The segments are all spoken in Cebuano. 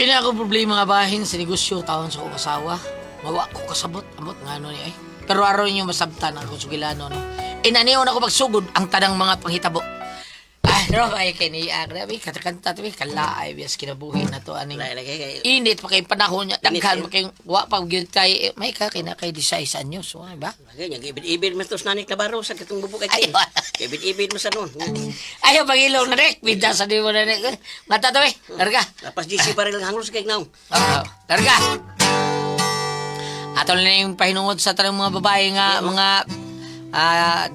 Kini ako problema nga bahin sa negosyo taon sa akong asawa. Mawa ko kasabot, amot nga ano ni ay. Pero aron inyo masabtan ang akong sugilano, no. Inaniyon ako pagsugod ang tanang mga panghitabo. Ay, no, ay kini grabe katakanta tabi kalaay bias kinabuhi na to aning Lagi lagi kay init pa kay panahon niya, daghan Init, pa kay wa pa gyud kay may ka kina kay 16 anyos, wa ba? Lagi nya ibid-ibid man tos nanik nabaro sa katong bubuk Ay, kay. Ibid-ibid man sa nun. Ayaw pangilong na rek, bida sa di mo na rek. Mata tabi, larga. Lapas GC pa rin lang hanglos kay naong. Oo, larga. Ato na yung pahinungod sa tanang mga babae nga mga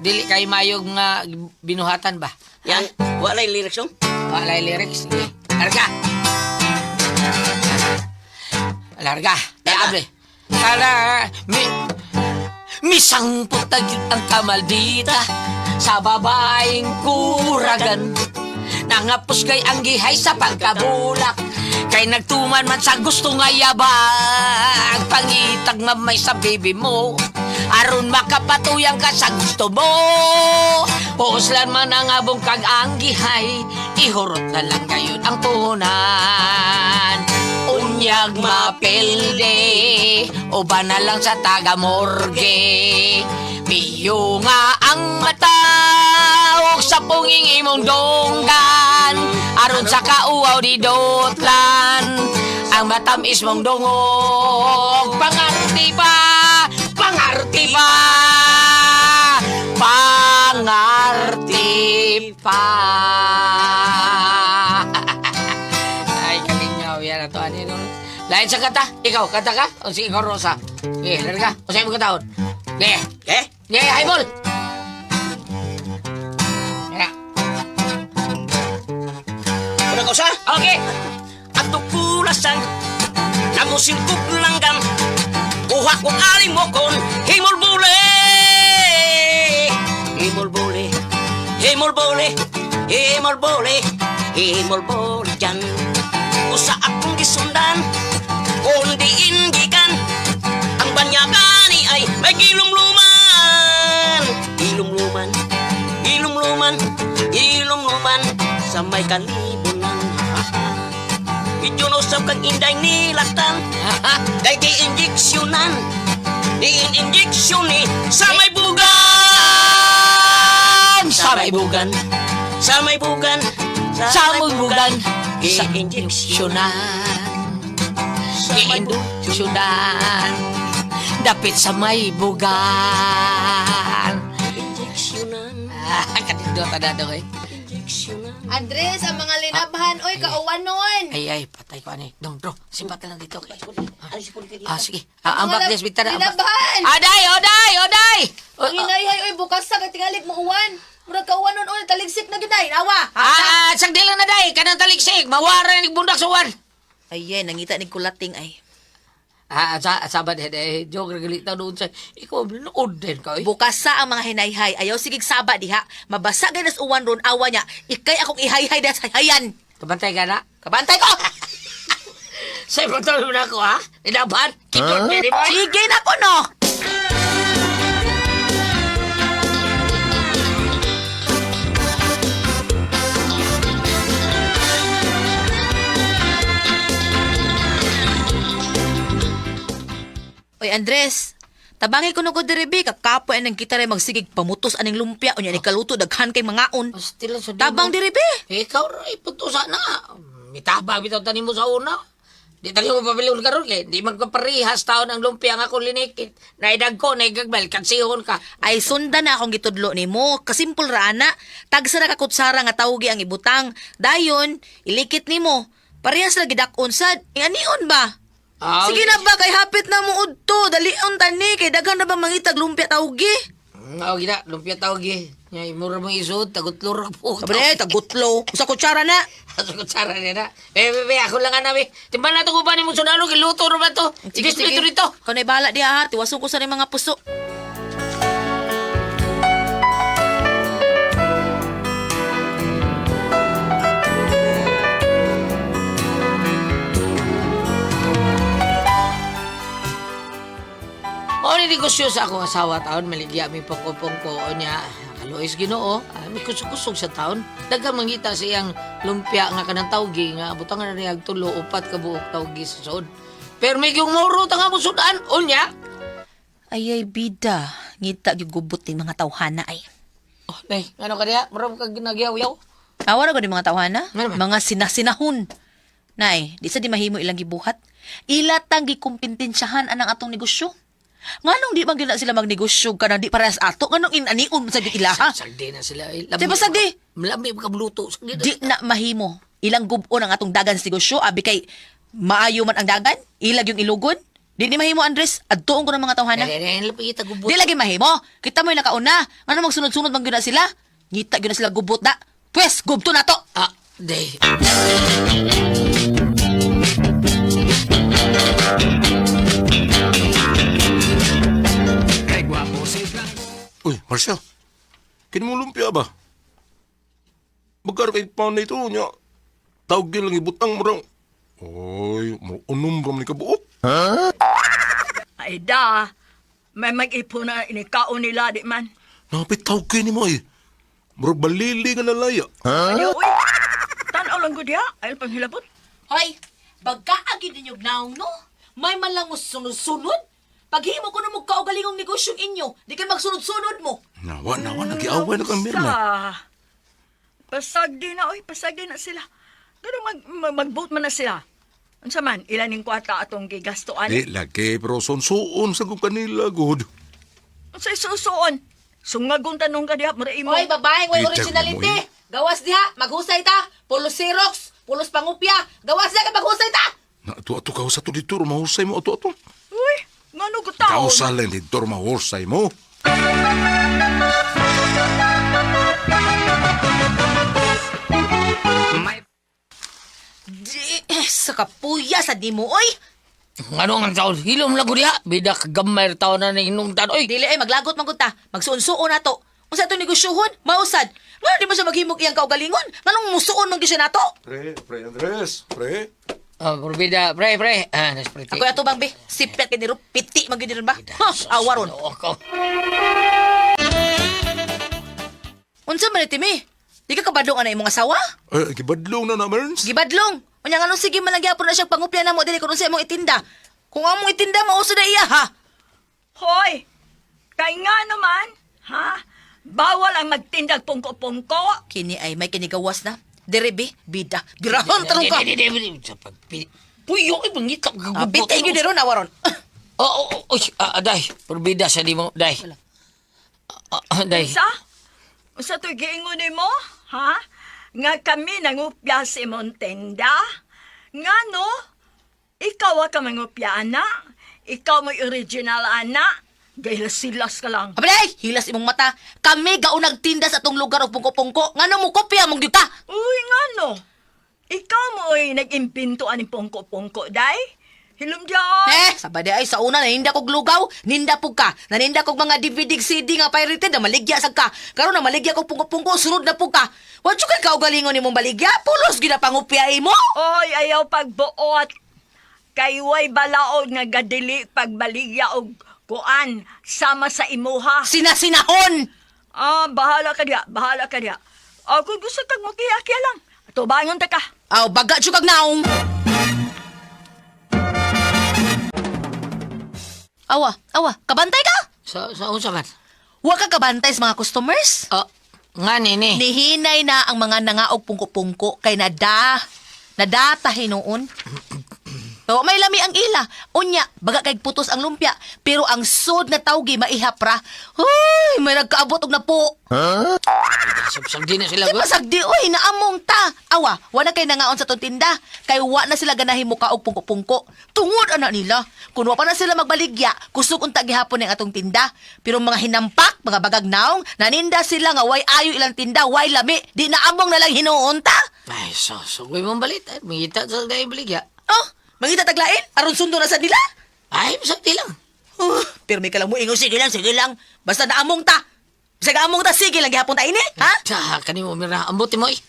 dili kay mayog mga binuhatan ba? Yang wala yung lyrics oh. Wala yung lyrics. Sige. Larga. Larga. Larga. Abre. Tara. Mi misangpot na gyud ang kamaldita sa babaeng kuragan. Nangapos kay ang gihay sa pagkabulak. Kay nagtuman man sa gusto nga yabag. Pangitag mamay sa baby mo. Aron makapatuyang ka sa gusto mo. Puuslan man ang abong kag ang gihay. Ihurot na lang gayon ang puhunan. Unyag mapilde o ba na lang sa taga-morgue. Miyo nga ang mata ug sa punging imong donggan. Aron sa kauaw di dotlan ang matamis mong dungog. Pangarti pa, pangarti pa, pangarti pa. Ay, kalingaw yan ato. Ano yun? Lain sa kanta. Ikaw, kanta ka? O sige, ikaw, Rosa. Sige, larga. O sa'yo mo kataon. Sige. Eh? Sige, highball! Yeah. Una ko sa Okay. Ato kulasan Namusin kog langgam. Kuha ko aling mo kon himol bule. Himol bule. Himol bule. Himol bule. Himol bule dyan. Usa akong gisundan kundi indikan. Ang banyagani ay may gilumluman. Gilumluman. Gilumluman. Gilumluman sa may kalibunan. Medyo usap kang inday nilaktan. Kay di injeksyonan. Di injeksyon ni sa may bugan. Sa may bugan. Sa may bugan. Sa may bugan. Sa Sa injeksyonan. injeksyonan. Giinduksyonan. Dapit sa may bugan. Injeksyonan. Ah, kanindot na daw eh. Injeksyonan. Andres, ang mga linabhan, oy, kauwanon. Ay, ay, patay ko ani. Dong, bro, sipat na lang dito. Alis po dito. Ah, sige. Ah, Ang ambak mga des, bitara. ambak. linabhan! Aday, oday, oday! Oh, Ang hinayhay, oy, bukas sa katingalig mo uwan. Murag kauwanon, oy, taligsik na gyud ay, awa. Ah, sagdi lang na day, kanang taliksik, mawara ni bundak sa uwan. Ay, nangita ni kulating ay. Ah, sa sabad eh, joke ragalita doon sa ikaw nood din ka. Eh. Bukas sa ang mga hinayhay, ayaw sigig saba diha. Mabasa gay nas uwan ron awa niya. Ikay akong ihayhay da sa hayan. Kabantay ka na. Kabantay ko. Sa ibang na ako ha. Nilaban. Kitot ni ba? Sige na ko no. Oy Andres, tabangi ko ko diri bi kakapoy anang kita ray magsigig pamutos aning lumpia unya ni kaluto daghan kay mangaon. Still sa Tabang diri bi. Ikaw ra iputo sana. Mitabang bitaw tanim mo sa una. Di tayo mo pabilin karon kay di magkaparehas taon ang lumpia nga akong linikit. Naidag ko, naigagmal, kansihon ka. Ay sundan na akong gitudlo nimo. Kasimpol ra ana. Tagsa ra ka kutsara nga tawgi ang ibutang. Dayon, ilikit nimo. Parehas ra gidak-on sad. Anion ba? Ah, Sige na ba kay hapit na mo udto. Dalion tani kay daghan na ba mangitag lumpia tawgi? Oo, gina, lumpia tawag eh. Nya, mura mong isod, tagutlo ra po. Sabi tagutlo. Usa kutsara na. Sa kutsara niya na. Eh, be, be, ako lang ana, be. Timban na ito kung paano mo sundalo, giluto ra ba to? I-display to dito. Ikaw na'y bahala diha ha. Tiwason ko sa ning mga puso. Mao ni negosyo sa akong asawa taon maligya mi pungko-pungko niya. Kalois Ginoo, ah, may kusog-kusog sa taon. Daghang mangita sa iyang lumpia nga kanang tawgi nga butangan na niya og tulo upat ka buok tawgi sa sud. Pero may yung moro ta nga musudan unya. Ay ay bida, ngita gyud gubot ning mga tawhana ay. Oh, nay, ano ka diha? Murag ka ginagyaw-yaw. Awa ra gud ni mga tawhana, Ano man? mga sinasinahon. Nay, di sa di mahimo ilang gibuhat. Ila tang gikumpintensyahan anang atong negosyo. Nganong di man gyud na sila magnegosyo kanang di parehas ato, nganong inanion man sa gyud ilaha? Sagdi na sila. Eh, Di ba sagdi? Lami ka bluto. Sagdi na. Di na mahimo. Ilang gubo ang atong dagan sa negosyo, abi kay maayo man ang dagan, ilag yung ilugon. Di ni mahimo Andres, adtuon ko ng mga tawhana. Dali, dali, dali, kita gubot. Di lagi mahimo. Kita mo'y nakauna. Ngano magsunod-sunod man gyud na sila? Ngita gyud na sila gubot da. Pwes, gubto na to. Ah, day. Uy, Marcel. Kini mo lumpia ba? Magkaro kay pound na ito niya. Tawag lang ibutang mo rang. Oy, mo unom ram ni kabuok. Ay da, may mag-ipon na inikaon nila di man. Napit tawag ni mo eh. Murag balili nga nalaya. Huh? Ay, uy, tanaw lang ko diha, ay panghilabot. Hoy, bagkaagi ninyo naong no? May man lang mo sunod-sunod? Paghimo ko na mo kaugalingong negosyong inyo, di kay magsunod-sunod mo. Nawa, nawa, nagiaway na kang Mirna. Sa, pasag di na, oy, pasag di na sila. Ganun mag-vote man na sila. Unsa man, ilan ning kwarta atong gigastuan? Di lagi, pero sonsuon sa kong kanila, good. Unsa isusuon? Sungagon tanong ka diha, mura imo. Hoy, babaeng way Bitag mo, originality. eh. Gawas diha, maghusay ta. Pulos Xerox, pulos pangupya. Gawas diha kay maghusay ta. Na, ato, ato, kausa to dito, mahusay mo, ato, ato. Uy, ngano ko taon? Kausa lang dito, mahusay mo. Di, eh, sa kapuya sa di mo, oy. Ano nga taon? Hilom lang ko diha. Bida kagamay taon na hinungtan. Oy, Dili ay maglagot man gud ta. Magsuon-suon na to. Unsa atong negosyohon? Mausad. Ngano di mo siya maghimog iyang kaugalingon? Nganong musuon man gyud siya nato? Pre, pre, Andres, pre. Ah, pero bida, pre, pre. Ah, nas pre. Ako ato bang be? Sipyat kay niro, piti man gyud ni ron ba? Ha, awa ron. Ako. Unsa man ni Timi? Di ka kabadlong ana imong asawa? Eh, gibadlong na na, Merns. Gibadlong. Unya nganong sige man lang gyapon na siya pangupya namo dili kun unsa imong itinda. Kung among itinda mauso na iya ha. Hoy, kay nga naman, ha? Bawal ang magtindag pungko-pungko. Kini ay may kinigawas na. Dire be, bida. Birahon tarong ka. Di, di, di, di, sa Puyo, ay, mangita. Ah, piti gyud ni ron awa ron. Oh, oy, ah, day. Pero bida sa di mo, day. Ah, ah, day. Sa? Unsa to'y giingon nimo? Ha? Nga kami nangupya sa imong tenda? Nga no? Ikaw wa ka mangupya, ana? Ikaw mo'y original, ana? Gailas-silas ka lang. Abay, hilas imong mata. Kami gaunag tinda sa atong lugar og pungko-pungko. Ngano mo kopya mong gyud ka? Uy, nga no? Ikaw mo'y nag-impinto aning pungko-pungko, day? Hilom diyan. Eh, sabay di ay sa una naninda kog lugaw, ninda pug ka. Naninda kog mga DVD CD nga pirated na maligya sad ka. Karon na maligya kog pungko-pungko, sunod na pug ka. Wa jud kay kaugalingon nimong baligya, pulos gyud na pangupya imo. Oy, ayaw pagbuot. Kay way balaod nga gadili pagbaligya og kuan sama sa imuha. Sinasinahon. Ah, bahala ka diha, bahala ka diha. Ah, kung gusto kag mokiya-kiya lang. Tubangon ta ka. Aw, baga jud kag naong. Awa, awa, kabantay ka? Sa unsa man? Wa ka kabantay sa mga customers? Ah, nga nini. Nihinay na ang mga nangaog pungko-pungko kay nada. Nadata hinuon. So, may lami ang ila. Unya, baga kay putos ang lumpia. Pero ang sod na tawgi maihap ra. Huy, may nagkaabot og napo. Sabsab di na sila. Di pa sagdi, uy, naamong ta. Awa, wala kay nangaon sa tong tinda. Kay wa na sila ganahin muka og pungko-pungko. Tungod ana nila. Kun wa pa na sila magbaligya, kusog unta gihapon ang atong tinda. Pero mga hinampak, mga bagag naong, naninda sila nga way ayo ilang tinda, way lami. Di naamong na lang hinuon ta. Ay, so, so, mong balit. Ay, mangita sa day baligya. Oh, mangita taglain, aron sundo na sa nila. Ay, masakti lang. Pero may kalang mo ingon, sige lang, sige lang. Basta naamong ta. Basta naamong ta, sige lang gihapon ta ini, ha? Ta, kanimo mira, ambot mo eh.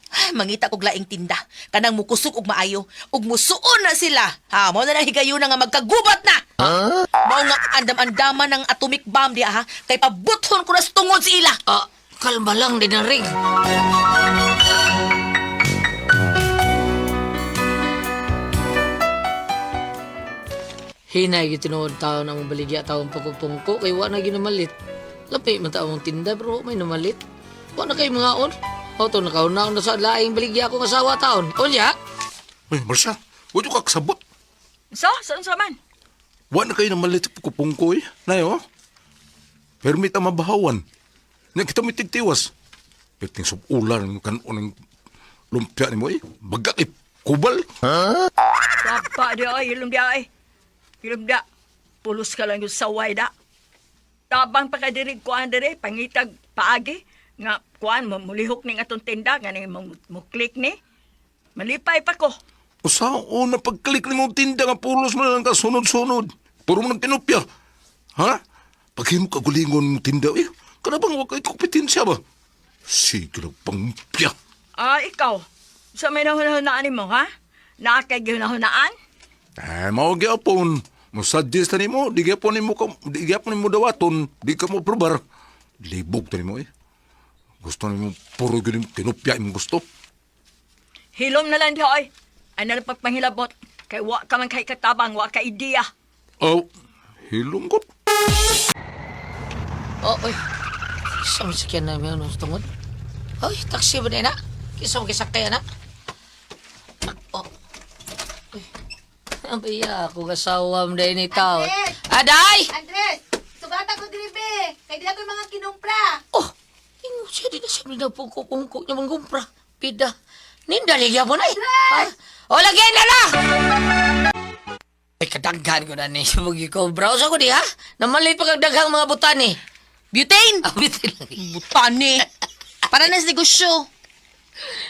Ay, mangita kog laing tinda. Kanang mukusog og maayo. Ug musuon na sila. Ha, mao na lang higayuna nga magkagubat na. Mao nga andam-andaman ng atomic bomb diha ha, kay pabuthon ko na sa tungod sa ila. Ah, kalma lang din ang ring. Hinay gyud tinuod tao na mong baligya taong pagpupungko kay wa na ginamalit. Lapi man taong tinda pero wa may namalit. Wa na kay mga on. Auto nakauna na sa laing baligya akong asawa taon. Unya, Uy, Marcia, wa ka kasabot. So, saan sa man? Wa na kayo namalit sa pungko-pungko eh. Nayo, permit ang mabahawan. Nga kita may tigtiwas. Perting subulan ng kanon ng lumpia ni mo eh. Baga kay kubal. Sapa di ay, ilom di ay. Ilom di. Pulos ka lang yung saway da. Tabang pa ka diri, kuan diri, pangitag paagi. Nga, kuan, mulihok ning atong tinda, nga ning mo-click ni. Malipay pa ko. Usaon na pagklik ni mo tinda nga pulos mo na lang ka sunod-sunod. Puro mo ng kinupya. Ha? Paghimo ka gulingon mo tinda eh. Kana bang wa kay kompetensya ba? Sige lang pangpya. Ah, ikaw. Sa may nahunahunaan mo, ha? Naa kay gihunahunaan? Eh, mao gyapon. Mo suggest ni mo, di gyapon nimo ka, di gyapon nimo dawaton, di ka mo probar. Libog ta nimo eh. Gusto nimo puro gyud nimo kinupya imong gusto. Hilom na lang di ay. Ay na lang pagpangilabot. Kay wa ka man kay katabang, wa ka ideya. Oh, hilom ko. Oh, oy. Sa mo sakyan na may anong tungod. Oy, taxi ba na? Kisa mo kisakay na? Oh. Uy. Ang biya ako kasawa mo dahil ni tao. Andres! Aday! Andres, sugatan ko diri be. Kay dili ko mga kinumpra. Oh, ingo siya din na siya na pungko-pungko niya manggumpra. Pida. Nindaligya mo na eh. Andres! O, lagi na na! Ay, kadaghan ko na ni Mugikobra. Usa ko di ha? Namalit pa kag daghang mga butani. Butane. Ah, bitin lang. Butane. Para na sa negosyo.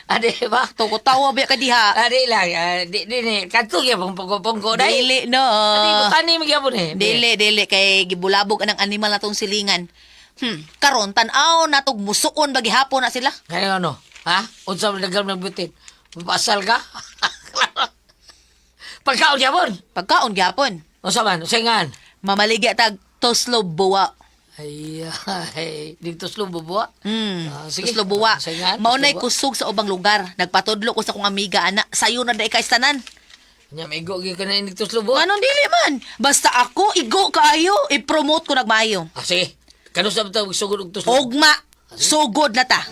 Ade ba? Tuko tawa ba ka diha? Ade lang, ah, di di ni kadto gyapon pungko-pungko dai. Dili no. Ade butani magyapon eh. Dili, dili kay gibulabog anang animal natong silingan. Karon tan-aw natog musuon ba gihapon na sila. Kaya ano? Ha? Unsa man daghang nagbutin? Pasal ka? Pagkaon gyapon. Pagkaon gihapon. Unsa man? Unsa ngan? Mamaligya tag toslo buwa. Ay, ay, dito slow buwa. Ah, sige. Toslo buwa. Unsa ngan? Mao nay Toslo buwa. kusog sa ubang lugar. Nagpatudlo ko sa akong amiga ana. Sayo na dai kay tanan. Nya maigo gyud ka na inig tuslo buwa. Anong dili man? Basta ako igo kaayo, i-promote ko nagmaayo. Ah, sige. Kanus sa bitaw sugod og tuslo. Ugma, sugod na ta.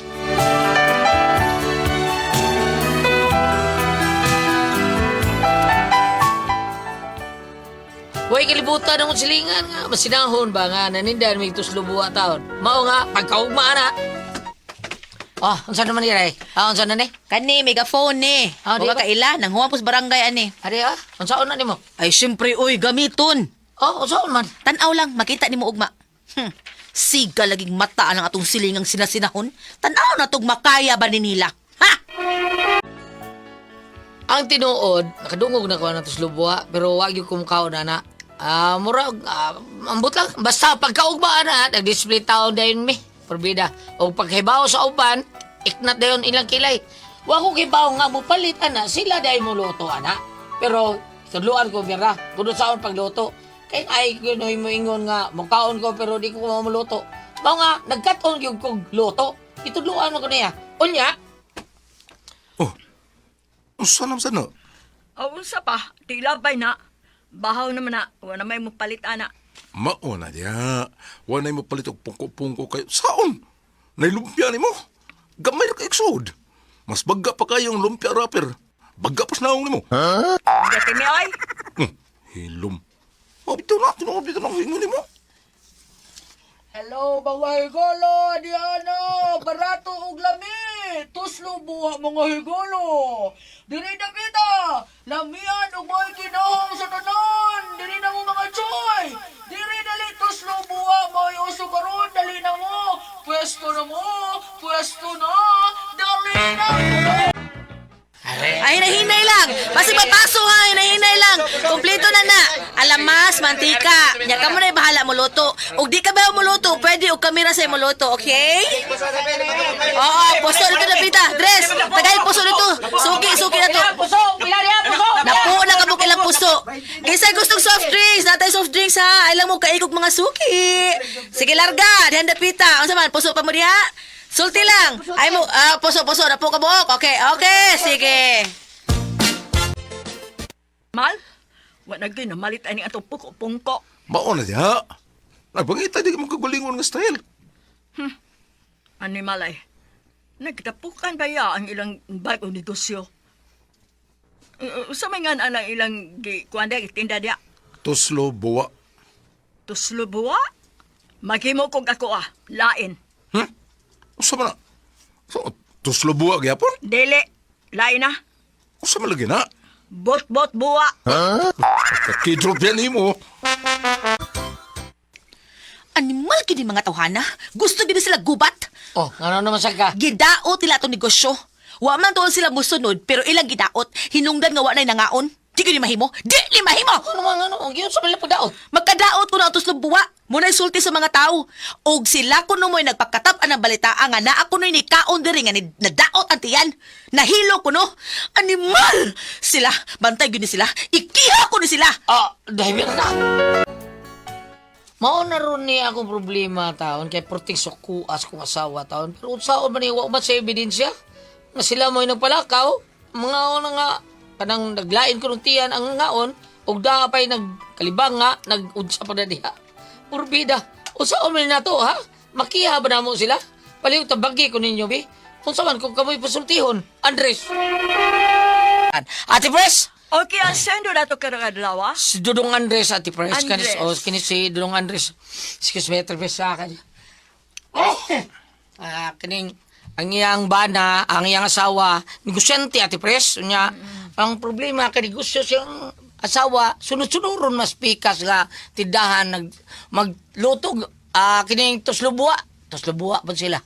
Way kalibutan ang silingan nga masinahon ba nga nanindan may tuslo buwa taon. Mao nga pagkaugma na. Ah, unsa naman ni Ray? Ah, unsa na ni? Kani megaphone ni. Ah, di Wa ba? ka ila nang huwapos barangay ani. Ari ah, unsaon na nimo? Ay syempre oy gamiton. Oh, unsaon man? Tan-aw lang makita nimo ugma. Siga laging mata ang atong silingang sinasinahon. Tan-aw na tog makaya ba ni nila? Ha? Ang tinuod, nakadungog na ko ng tuslo buwa, pero wag yung kumukao na na. Ah, murag, ambot lang. Basta pagkaugma na, nag-display taon dayon mi. Perbida. O paghibaw sa uban, iknat dayon ilang kilay. Wa ko kibaw nga mo palit ana, sila dayon mo luto ana. Pero tudluan ko bira, kuno saon pagluto. Kay ay kunoy mo ingon nga mukaon ko pero di ko mamuluto. Mao nga nagkat-on gyud kog luto. Itudluan mo ko niya. Unya, Oh. Unsa naman sana? O, unsa pa, di labay na. Bahaw naman na, wala may mo palit ana. Mao na diya. Wa nay mo palit og pungko-pungko kayo. Saon? Nay lumpia nimo. Gamay ra kay sud. Mas bagga pa kayong lumpia wrapper. Bagga pas naong nimo. Dati mi ay. Hilom. Oh, bitaw na, tinuod bitaw na ingon nimo. Hello, mga higolo! Di ano, barato og lami! Tuslo buha mga higolo! Diri na kita! Lamian og may kinahong sa tanan! Diri na mo mga choy! Diri dali tuslo buha may uso karon! Dali na mo! Pwesto na mo! Pwesto na! Dali na mo! Ay, hinahinay lang. Basta mapaso ha, hinahinay lang. Kompleto na na. Alamas, mantika. Nya ka mo na bahala mo luto. Ug di ka ba mo luto, pwede og kamera sa mo luto, okay? Oo, puso dito na pita. Dress, tagay puso dito. Suki, suki na to. Puso, pila niya, puso. Napo na ka. ilang puso. Kinsa gustong soft drinks? Natay soft drinks ha. Ay lang mo kaikog mga suki. Sige larga, dihan dapita. Unsa man puso pa mo diha? Sulti lang. Ay mo ah, puso puso na po ka buok. Okay, okay, sige. Mal, wa na gyud namalit ani atong puko-pungko. Mao na diha. Nagpangita di ka magkagalingon nga style. Ani malay. Nagtapukan ba ya ang ilang bagong negosyo? Sa may nga ang ilang gi kuan diha, tinda diha. Tuslo buwa. Tuslo buwa? Maghimo kog ako ah, lain. Usa man na? So, tuslo buwa gyapon? Dili, lain na. Usa man lagi na? Bot-bot buwa. Kakidrop yan nimo. Animal kini mga tawhana. Gusto gid sila gubat. Oh, ngano naman sa ka? Gidaot nila atong negosyo. Wa man tuon sila musunod pero ilang gidaot. Hinungdan nga wa na'y nangaon. Di gyud ni mahimo. Di ni mahimo. Ano man ano? Giyon sa pala pagdaot. Magkadaot ko na ang tuslong buwa. Muna'y sulti sa mga tao. Og sila kuno mo'y nagpagkatap ang balita nga naa kuno'y ni kaon diri nga ni, nadaot ang tiyan. Nahilo kuno. Animal! Sila, bantay gyud ni sila. Ikiha ko ni sila. Ah, dahil na. Mao na ron ni akong problema taon kay perting sukuas kong asawa taon. Pero unsaon man ni wa man sa ebidensya nga sila mo'y nagpalakaw, mga ona nga kanang naglain ko ng tiyan ang ngaon ug daa pa'y nagkalibang nga nag-unsa pa na diha. Purbida. Unsaon man nato ha? Makiha ba namo sila? Paliw tabagi ko ninyo bi. Unsa man kung kamoy pasultihon, Andres. Ate Pres! Okay, ang sendo na to karong adlaw ah. Si Dudong Andres, Ate Pres. Andres. Kanis, oh, kinis si Dudong Andres. Excuse me, Ate Pres, sa akin. Ah, kining ang iyang bana, ang iyang asawa, negosyante, Ate Pres. Unya, ang problema kay negosyo siyang asawa, sunod-sunuron mas pikas nga tindahan nag magluto ah kining tuslubwa, tuslubwa pa sila.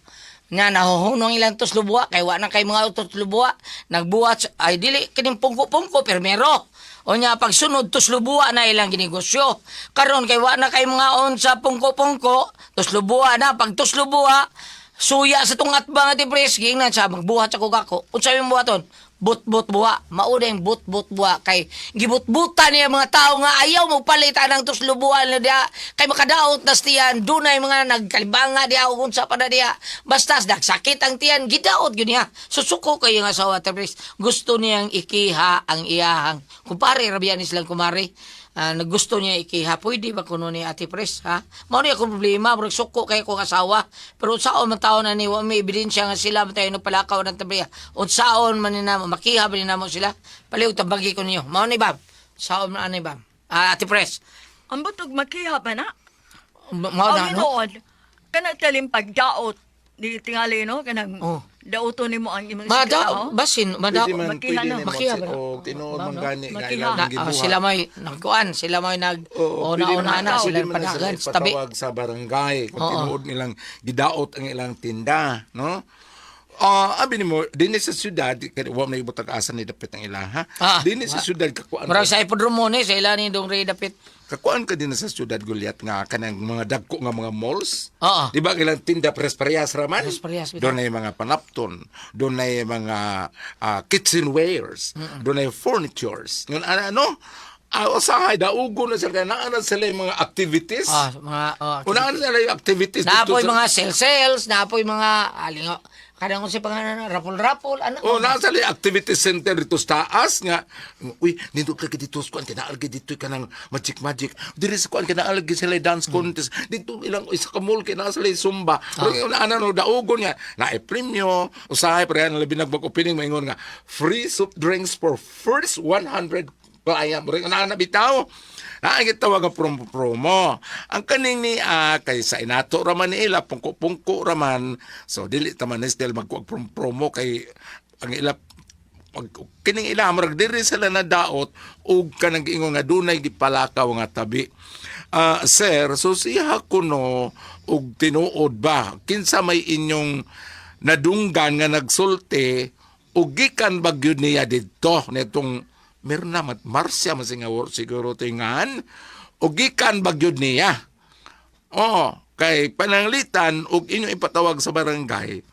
Nga nahuhuno ang ilang tuslubwa kay wa na kay mga tuslubwa nagbuhat ay dili kining pungko-pungko permero. O nya pagsunod tuslubwa na ilang ginegosyo. Karon kay wa na kay mga on sa pungko-pungko, tuslubwa na pag tuslubwa suya sa tong atbang ati pres giingnan sa magbuhat sa kugako. Unsa imong buhaton? But-but buwa. Mao na yung but-but buwa kay gibutbutan niya mga tao nga ayaw mo palit anang tuslubuan na diha kay makadaot nas tiyan dunay mga nagkalibanga diha ug unsa pa na diha basta nagsakit ang tiyan gidaot gyud niya susuko kay ang asawa ati pres gusto niyang ikiha ang iyahang kumpare rabian ni silang kumare. Ah, nagusto niya ikiha, pwede ba kuno ni Ate Pres, ha? Mao ni akong problema, murag suko kay akong asawa. Pero unsaon man taon na ni wa may ebidensya nga sila man tayo nagpalakaw ng tabi. Unsaon man ni namo, makiha ba ni namo sila? Paliw tabagi ko ninyo. Mao ni bab. Saon man ani bab. Ah, Ate Pres. Ang butog makiha pa na. Mao na Ang no. hinoon, kanang talim pagdaot, di tingali no, kanang Oh. dauto nimo ang imong Mada oh. basin, mada Pwede man, Makiha pwede no. nimo Makiha ba na? o tinuod man gani nga Makiha. ilang na, ah, gibuhat. sila may nagkuan, sila may nag Oo, una pwede una man- na sila pwede man na sila padagan sa tabi. ipatawag sa barangay kung Oo. tinuod nilang gidaot ang ilang tinda, no? Ah, abi nimo dinhi sa syudad kay wa man ibutag asa ni dapit ang ilaha. Ah, Dinhi sa syudad kakuan. Murag sa ipodromo ni sa ila ni Dong Ray dapit. Kakuan ka din sa syudad Goliath nga kanang mga dagko nga mga malls. Oo. Di ba ang ilang tinda parehas-parehas raman? Parehas-parehas, bitaw. Doon ay mga panapton, doon ay mga kitchenwares, doon ay furnitures. Ngun ano, ano? Ah, usahay daugo na sila naa na sila yung mga activities. Ah, mga oh, Unaan sila yung activities Naapoy dito sa- mga sales, naapoy mga alingo. Kadang kung si pangalan rapol-rapol, ano? Oh, nasa sila yung activity center dito sa taas nga. Uy, nindot ka dito sa kuan kinaalgi dito ka ng magic magic. Diri sa kuan kinaalgi sila yung dance contest. Dito ilang isa ka mall kina sila yung zumba. Pero yung ana no daugon nga na premyo usahay pre ang labi nagbag opening maingon nga free soup drinks for first 100 client. Pero yung ana bitaw. Naa gitawag ang promo promo. Ang kaning ni ah, kay sa inato raman ni ila pungko-pungko raman. So dili ta man still magkuag promo promo kay ang ila pag kining ila murag diri sila nadaot ug kanang giingon nga dunay gipalakaw nga tabi. Ah, sir, susiha kuno og tinuod ba kinsa may inyong nadunggan nga nagsulti ug gikan ba gyud niya didto nitong meron na mat Marcia man siguro siguro tingan ug gikan ba gyud niya. Oo, kay pananglitan ug inyong ipatawag sa barangay.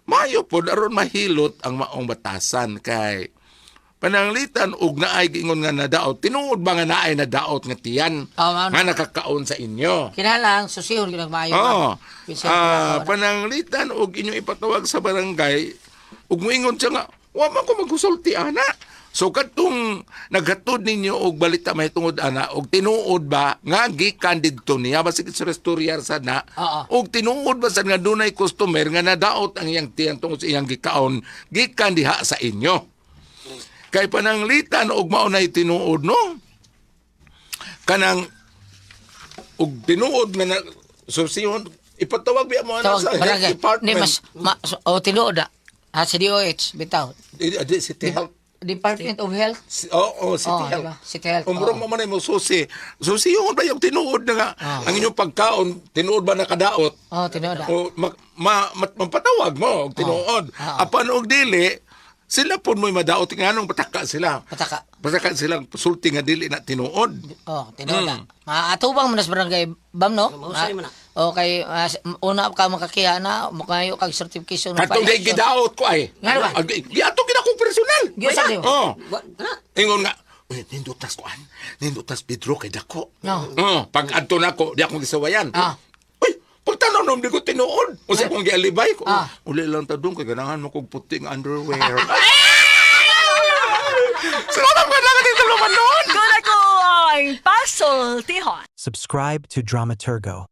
Mayo pod aron mahilot ang maong batasan kay Pananglitan og naay giingon nga nadaot, tinuod ba nga naay nadaot nga tiyan Oh, ma'am. nga nakakaon sa inyo? Kinahanglan susihon gyud ang maayo. Oo. Bisan Pananglitan og inyong ipatawag sa barangay ug moingon siya nga wa man ko magkusulti ana. So kadtong naghatod ninyo og balita mahitungod ana og tinuod ba nga gikan didto niya basig sa restorya sa na Oo. og tinuod ba sad nga dunay customer nga nadaot ang iyang tiyan tungod sa iyang gikaon gikan diha sa inyo. Kay pananglitan og mao nay tinuod, no, kanang og tinuod nga na susihon, ipatawag biya mo ana Tawag sa health barangay. department. Ni mas ma, o tinuod na. Ha, si DOH bitaw. Di, City Health. Department of Health. Oo, City Oh, Health. diba? City Health, Umurong oo. mo man mo susi. Susi yung ba yung tinuod na nga ang inyong pagkaon, tinuod ba nakadaot? Oh, tinuod na. O mapatawag mo og tinuod. Oo. Apan og dili, sila pud mo'y madaot nga nung pataka sila. Pataka. Pataka silang sulti nga dili na tinuod. Oh, tinuod na. Maatubang mo na sa barangay bam, no? Mahusay mo na. Okay, una ka makakiha na, makayo kag certification. Katong file day action. gidaot ko ay. Nga ba? Giato gid ako personal. Giusa di ba? Oh. Na. Ingon nga, "Uy, nindot tas kuan. Nindot tas Pedro kay dako." No. Oh, pag adto nako, di akong gisawayan. Uy, pagtanaw nom di ko tinuod. Usa akong gialibay ko. Uli lang ta dong kay ganahan mo kog puti nga underwear. Salamat ka lang dito naman noon. Kuna ko ang pasultihon. Subscribe to Dramaturgo.